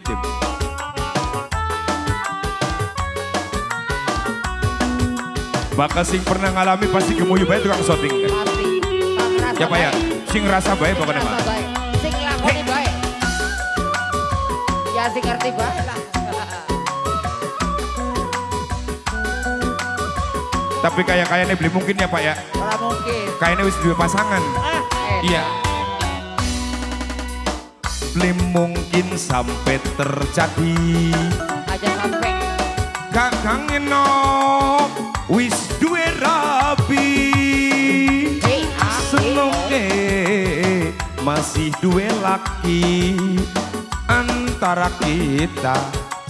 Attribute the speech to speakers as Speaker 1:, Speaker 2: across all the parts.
Speaker 1: Sip. Bakal sing pernah ngalami pasti gemuyu bae tukang syuting.
Speaker 2: Pasti.
Speaker 1: Ya Pak ya, sing rasa bae pokoknya Pak.
Speaker 2: Sing lakoni bae. Ya sing ngerti bae lah.
Speaker 1: Tapi kayak-kayaknya beli mungkin ya Pak ya.
Speaker 2: Ora mungkin.
Speaker 1: Kayaknya wis dua pasangan. Iya. Beli mungkin sampai terjadi.
Speaker 2: Aja sampai.
Speaker 1: Kakang enok wis duwe rabi. Senenge masih duwe laki. Antara kita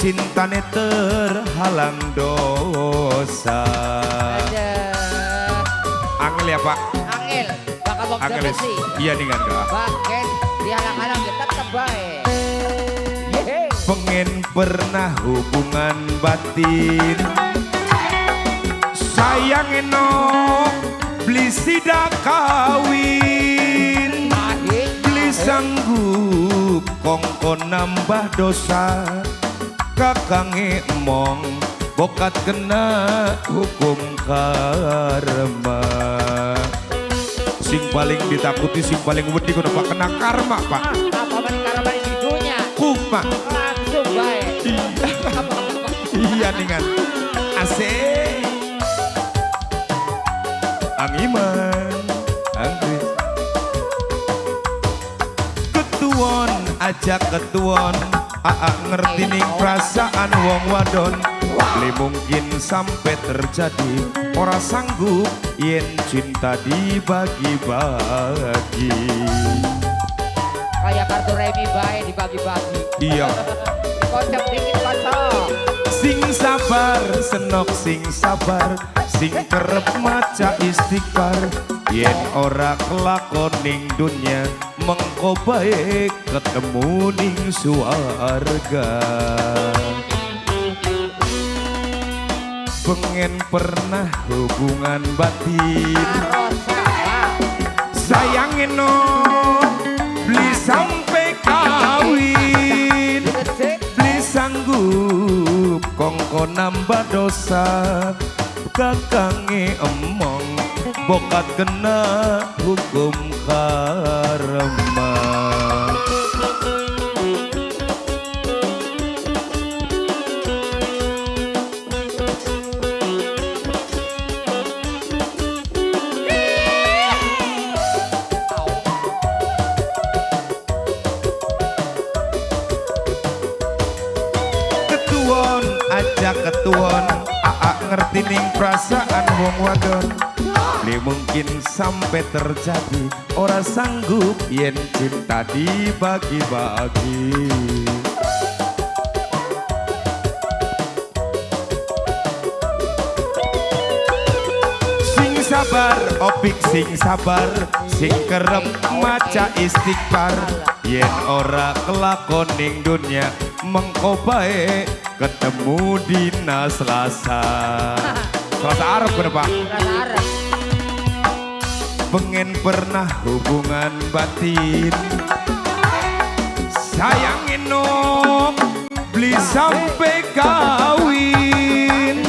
Speaker 1: cintane terhalang dosa. Angel ya Pak?
Speaker 2: Angel, bakal wong
Speaker 1: Angel
Speaker 2: sih.
Speaker 1: Iya nih kan Kak.
Speaker 2: Bahkan dihalang-halang tetep bae.
Speaker 1: Pengen pernah hubungan batin. Sayang enok beli sida kawin. Beli sanggup kongkon nambah dosa. Kakange emong bokat kena hukum karma. Sing paling ditakuti, sing paling wedi kono Pak, kena karma Pak.
Speaker 2: Apa maning karma di dunia?
Speaker 1: Kuma.
Speaker 2: Langsung bae.
Speaker 1: Iya dengan asik. Angiman, Anggris. Ketuon aja ketuon, aa ngerti ning perasaan wong wadon. Beli mungkin sampai terjadi, ora sanggup yen cinta dibagi-bagi.
Speaker 2: Kayak kartu remi bae dibagi-bagi.
Speaker 1: Iya.
Speaker 2: Kocok dikit kocok.
Speaker 1: Sing sabar senok sing sabar, sing kerep maca istighfar. Yen ora kelakon ning dunya, mengko bae ketemu ning suwarga. Pengen pernah hubungan batin. Sayang enok beli sampai kawin. Beli sanggup kongko nambah dosa. Kakange emong bokat kena hukum karma. Ketuon aja ketuon, aa ngerti ning perasaan wong wadon. Beli mungkin sampai terjadi, ora sanggup yen cinta dibagi-bagi. Sing sabar, opik sing sabar, sing kerep maca istighfar. Yen ora kelakon ning dunya, mengko bae ketemu dina Selasa. Selasa Arab bener Pak. Pengen pernah hubungan batin. Sayang enok beli sampai kawin.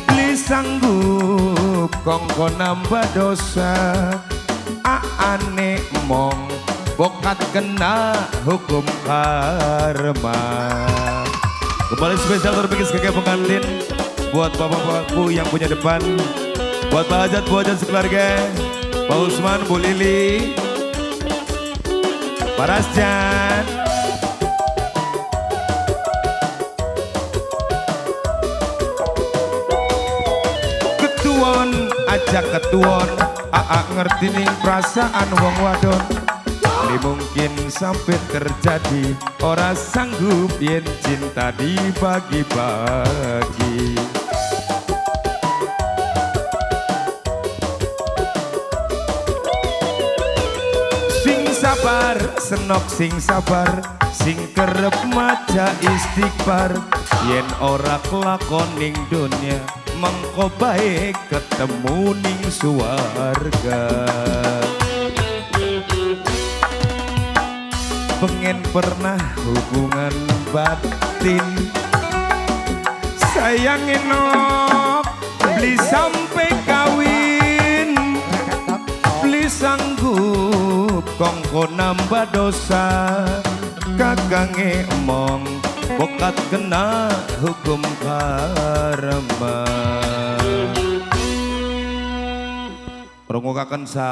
Speaker 1: Beli sanggup kongko nambah dosa. Aane emong bokat kena hukum karma. Kembali spesial terbikin sebagai pengantin buat bapak-bapakku yang punya depan, buat Pak Hajat, Bu Hajat sekeluarga, Pak Usman, Bu Lili, Pak Rasjan. Ketuon aja ketuon, aa ngerti ning perasaan wong wadon. Beli mungkin sampai terjadi, ora sanggup yen cinta dibagi-bagi. Sing sabar, senok sing sabar, sing kerep maca istighfar. Yen ora kelakon ning dunya, mengko bae ketemu ning suwarga. Pengen pernah hubungan Batin. Sayange Nok beli sampai kawin, beli sanggup kongko nambah dosa. Kakange emong bokat kena hukum karma. Rungokaken sa